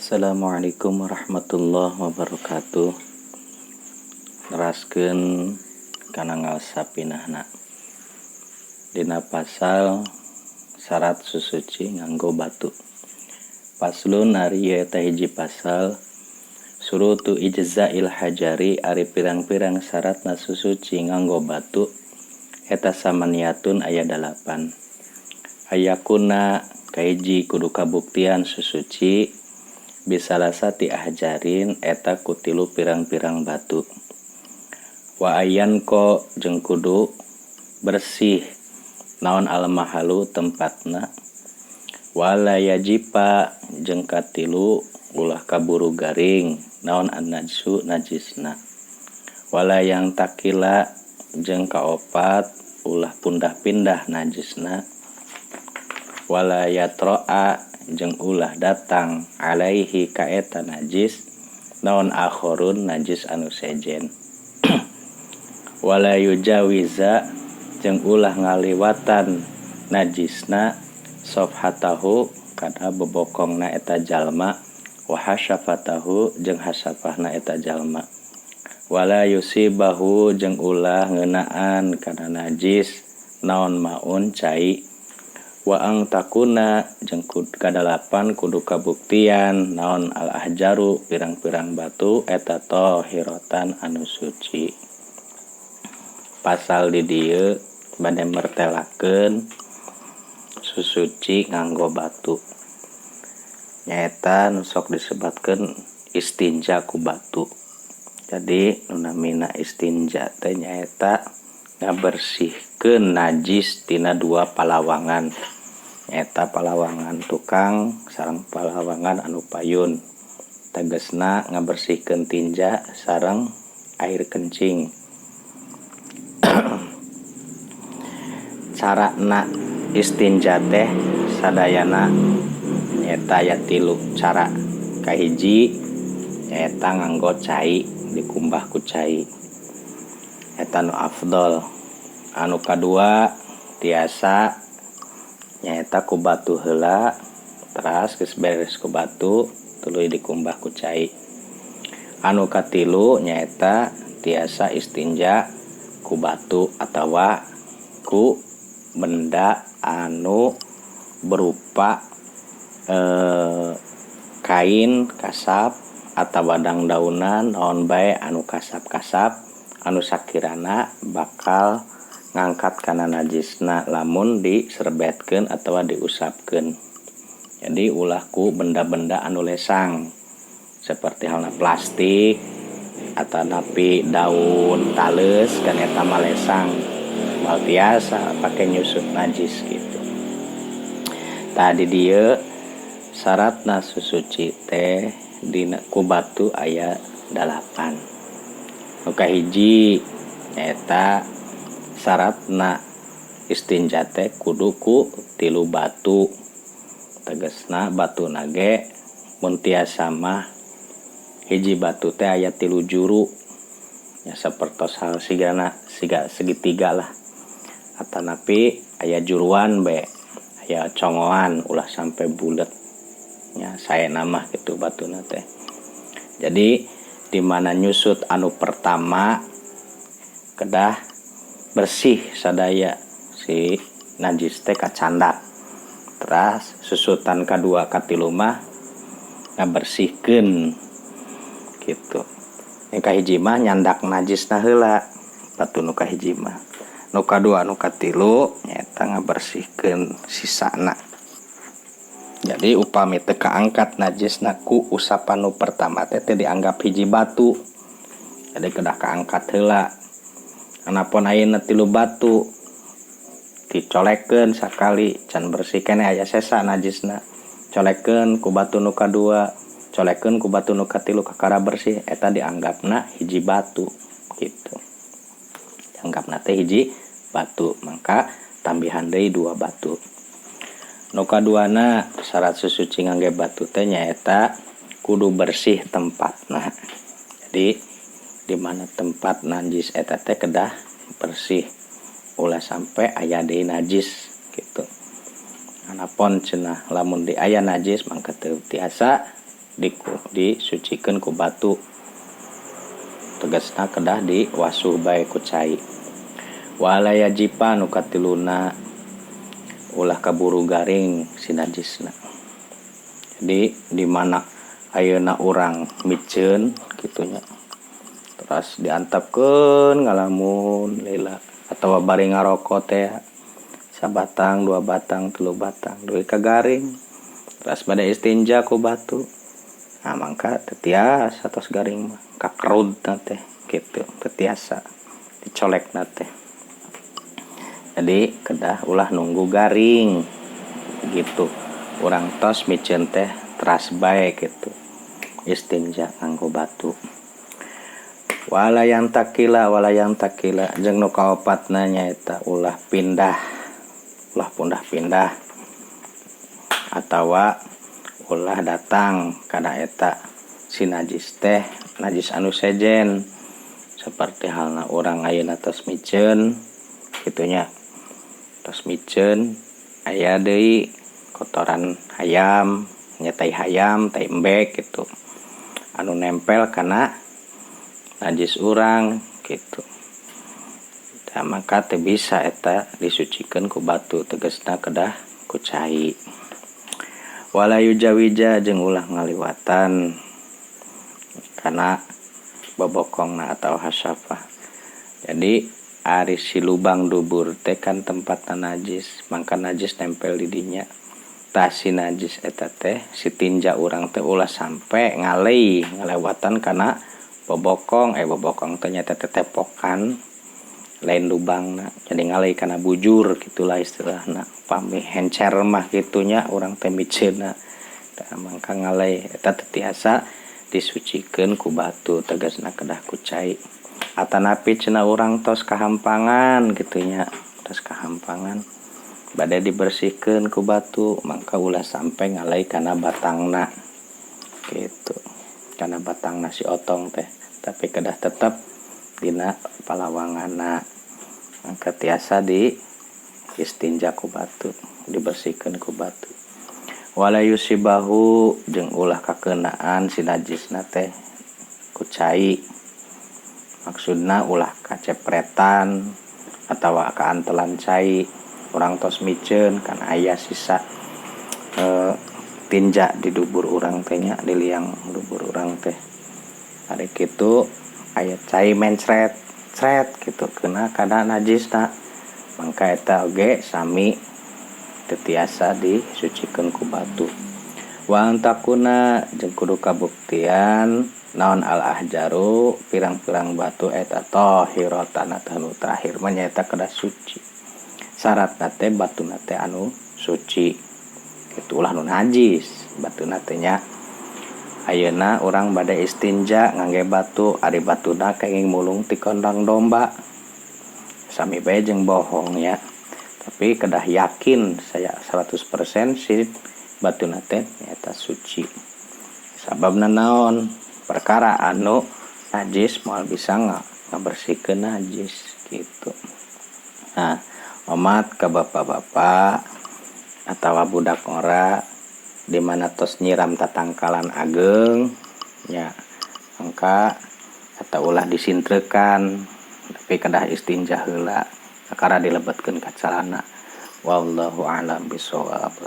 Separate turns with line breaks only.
Assalamualaikum warahmatullahi wabarakatuh. Neraskeun kana ngaos sapinahna. Dina pasal syarat susuci nganggo batu. Faslun ari ieu teh hiji pasal surutu ijza'il hajari ari pirang-pirang syaratna susuci nganggo batu eta samaniatun aya 8. Ayakuna kahiji kudu kabuktian susuci bisalasati ahjarin eta ku tilu pirang-pirang batu. Wa ayanko jeung kudu bersih naon almahalu tempatna. Wala yajipa jeung katilu ulah kaburu garing naon annajsu najisna. Wala yang takila jeung kaopat ulah pundah-pindah najisna. Wala yatro'a jeung ulah datang alaihi ka eta najis naon akhorun najis anu sejen. Wala yujawiza jeung ulah ngaliwatan najisna sofhatahu kana bobokongna eta jalma wa hasyafatahu jeung hasyafahna eta jalma. Wala yusibahu jeung ulah ngeunaan kana najis naon maun cai. Wa ang takuna jeung kadalapan kudu kabuktian naon al ahjaru pirang-pirang batu eta tahiratan anu suci. Pasal di dieu bade mertelakeun susuci nganggo batu. Nyaeta nu sok disebatkeun istinja ku batu. Jadi nu namina istinja teh nyaeta ngabersihkeun najis tina dua palawangan. Nyaeta palawangan tukang sareng palawangan anu payun. Tegesna ngabersihkeun tinja sareng air kencing. Carana istinja teh sadayana nyaeta aya tilu cara. Kahiji nyaeta nganggo cai, dikumbah ku cai. Eta nu afdol. Anu kadua tiasa nyaeta ku batu heula, teras geus beres ku batu tuluy dikumbah ku cai. Anu katilu nyaeta tiasa istinja ku batu atawa ku benda anu berupa kain kasap atawa dangdaunan naon bae anu kasap-kasap anu sakirana bakal ngangkat kana najisna lamun diserbetkeun atawa diusapkeun. Jadi ulah ku benda-benda anu lesang seperti halna plastik atau napi daun taleus kan eta mah lesang moal tiasa pake nyusut najis gitu. Tadi dieu syaratna susuci teh dina ku batu aya 8. Nu kahiji nyaeta syaratna istinja teh kudu ku tilu batu. Tegesna batu nage mun tiasa mah hiji batu teh aya tilu juru nya sapertos hal sigana siga segitiga lah. Atanapi aya juruan be, aya congoan ulah sampai bulet nya saena mah kitu batuna teh. Jadi di mana nyusut anu pertama kedah bersih sadaya si najis teh kacandak. Teras susutan kadua katilu mah ngabersihkeun gitu. Yang kahiji mah nyandak najisna heula batu nu kahiji mah. Nu kadua nu katilu nyaeta ngabersihkeun sisana. Jadi upami teu kaangkat najisna ku usapan nu pertama teh teu dianggap hiji batu. Jadi kedah kaangkat heula. Anapun ayeuna tilu batu dicolekeun sakali can bersih keneh aya sesa najisna. Colekeun ku batu nu kadua, colekeun ku batu nu katilu kakara bersih eta dianggapna hiji batu gitu. Dianggapna teh hiji batu, mangka tambihan deui 2 batu. Nu kaduana syarat susuci ngangge batu teh nyaeta kudu bersih tempatna. Jadi di mana tempat najis eta teh kedah bersih ulah sampai aya deui najis gitu. Anapun cenah lamun di aya najis mangka teu tiasa Disucikeun ku batu, tegasna kedah diwasuh bae ku cai. Wala yajifa, nu katiluna ulah kaburu garing si najisna. Jadi di mana ayeuna urang miceun kitu nya, teras diantepkeun ngalamun lila atawa bari ngaroko teh sabatang, dua batang, tilu batang, dugi ka garing, teras bade istinja ku batu. Nah, mangka teu tiasa, tos garing mah kakerudna teh kitu, teu tiasa dicolekna teh. Jadi kedah ulah nunggu garing gitu, urang tos miceun teh teras bae kitu istinja nganggo batu. Wala yantaqila, wala yantaqila, jeung nu kaopatna nyaeta ulah pindah, ulah pindah-pindah atawa ulah datang kana eta si najis teh, najis anu sejen. Seperti halna urang ayeuna tos miceun kitu nya, tos miceun aya deui kotoran hayam nya, tai hayam, tai embek gitu, anu nempel kana najis urang gitu. Tah, maka teu bisa eta disucikeun ku batu, tegasna kedah ku cai. Wala yujawija, jeung ulah ngaliwatan kana bobokongna atau hasyafah. Jadi ari si lubang dubur teh kan tempatna najis, mangka najis nempel di dinya. Tah, si najis eta teh, si tinja urang teh ulah sampe ngalei, ngalewatan kana bobokong. Bobokong teh nyaeta tetepokan, lain lubangna. Jadi ngalei kana bujur gitulah istilahna, pami hencer mah kitu nya urang teh miceunna. Tah, mangka ngalei eta teu tiasa disucikeun ku batu, tegasna kedah ku cai. Atanapi cenah urang tos kahampangan kitu nya, tos kahampangan bade dibersihkeun ku batu, mangka ulah sampe ngalei kana batangna gitu, kana batangna si otong teh, tapi kedah tetep dina palawanganna, mangka tiasa di istinja ku batu, dibersihkeun ku batu. Wala yusibahu, jeung ulah kakeunaan si najisna teh ku cai, maksudna ulah kacepretan atawa kaantelan cai. Urang tos miceun kan aya sisa tinja di dubur urang teh nya, di liang dubur urang teh. Ari kitu aya cai mencret cret kitu keuna kana najisna, mangka eta oge sami teu tiasa disucikeun ku batu. Wa antakuna, jeung kudu kabuktian naon al ahjaru, pirang-pirang batu eta tahiratan, anu terakhir mah nyaeta kedah suci. Syaratna teh batuna teh anu suci kitu, ulah nu najis batuna teh nya. Ayeuna urang bade istinja ngangge batu, ari batuna kenging mulung ti kandang domba, sami bae jeung bohong nya. Tapi kedah yakin saya 100% si batuna teh nyaeta suci. Sababna naon? Perkara anu najis moal bisa ngabersihkeun najis gitu. Nah, omat ke bapak-bapak atawa budak ngora di mana tos nyiram tatangkalan ageng nya, mangka atau ulah disintrekan, tapi kedah istinja heula kakara dilebetkeun ka calana. Wallahu a'lam bishawab.